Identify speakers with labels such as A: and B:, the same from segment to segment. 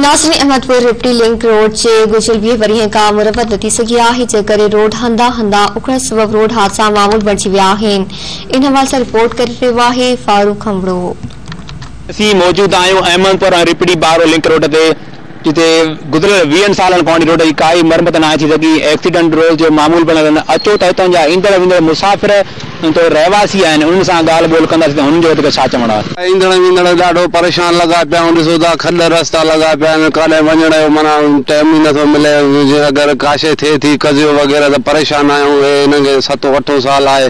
A: ناظرين Ahmedpur رپڙي link road جي گذريل 20 ورهين کان مرمت نه ٿي سگهي آهي جنهن ڪري روڊ هنڌان هنڌان اکڙڻ سبب روڊ حادثا معمول بڻجي ويا آهن ان حوالي سان رپورٽ ڪري رهيو آهي فاروق کنوڙو.
B: اسين موجود آهيون احمدپور ۽ رپڙي بارو لنڪ روڊ تي جتي گذريل ويهن سالن کان وٺي روڊ جي ڪائي مرمت ناهي ٿي سگهي ايڪسيڊنٽ روز جو معمول بڻيل آهن اچو ته هتان جا ايندڙ ويندڙ مسافر توڙي رهواسي آهن انهن سان ڳالهه ٻولهه ڪنداسين ته هنن جو وڌيڪ ڇا چوڻ آهي.
C: ايندڙ ويندڙ ڏاڍو پريشان لڳا پيا آهيون ڏسو ٿا کڏ رستا لڳا پيا آهن ڪاڏي وڃڻ جو معنيٰ ٽائيم ئي نٿو ملي جي اگر ڪا شيء ٿئي ٿي قضيو وغيره ته پريشان آهيون هي هنن کي ستون اٺون سال آهي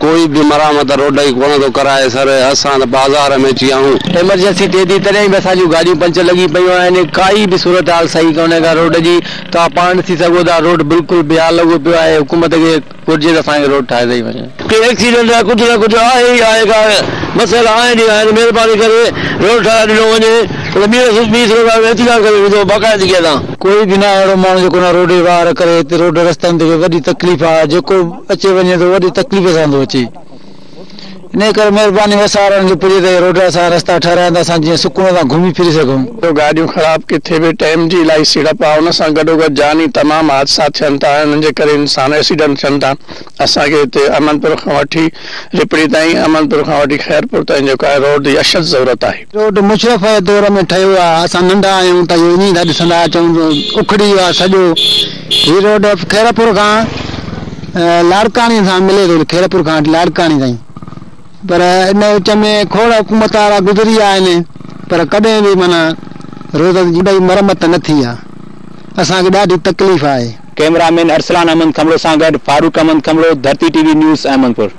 C: ڪوئي به مرامت روڊ جي ڪونه ٿو ڪرائي سر اسان ته بازار ۾ اچي ويا آهيون.
D: ايمرجنسي ٿئي ٿي تڏهن به اسان جون گاڏيون پنچر لڳي پيون آهن ڪائي به صورتحال صحيح ڪونهي ڪا روڊ جي توهان پاڻ ڏسي سگهو ٿا روڊ بلڪل بيحال لڳو پيو آهي حڪومت کي گهرجي ته اسان کي روڊ ٺاهي ڏئي وڃي.
E: ڪي ايڪسيڊنٽ يا ڪجهه نه ڪجهه آهي ئي آهي ڪا مسئلا آهن ئي آهن مهرباني ڪري روڊ ٺاهرائي ڏنو وڃي ته ٻيهر ٻي صورت حال ۾ احتجاج ڪيو ويندو باقاعدگي سان.
F: ڪوئي به ناهي اهڙو ماڻهو جيڪو نه روڊ جي واهر ڪري هتي روڊ رستن تي وڏي تڪليف آهي جيڪو اچي وڃي ٿو وڏي تڪليف سان ٿو اچي. انهيء ڪري مهرباني وس وارن کي پڄي ته اهي روڊ اسان جا رستا ٺهرائين ته اسان جيئن سڪون سان گهمي ڦري سگهون.
G: جو گاڏيون خراب ڪٿي به ٽائيم جي الاهي سيڙپ آ ان سان گڏوگڏ جاني تمام حادثا ٿين ٿا ۽ انهن جي ڪري انسان ايڪسيڊنٽ ٿين ٿا اسان کي هتي احمد پور کان وٺي رپڙي تائين احمد پور کان وٺي خيرپور تائين جيڪو آهي روڊ جي اشد ضرورت آهي.
F: روڊ مشرف جي دور ۾ ٺهيو آ اسان ننڍا آهيون ته اهو ائين ٿا ڏسندا اچون اکڙي ويو آ سڄو هي روڊ خيرپور کان لاڙڪاڻي سان ملي ٿو خيرپور کان وٺي لاڙڪاڻي تائين پر ان وچ ۾ کوڙ حڪومت وارا گذري ويا آهن پر ڪڏهن به معنيٰ روڊ جي مرمت نه ٿي آ اسان کي ڏاڍي تڪليف آهي.
B: ڪئميرا مين ارسلان احمد کمڙو سان گڏ Farooq Ahmed Khamro, Dharti T V news, Ahmedpur.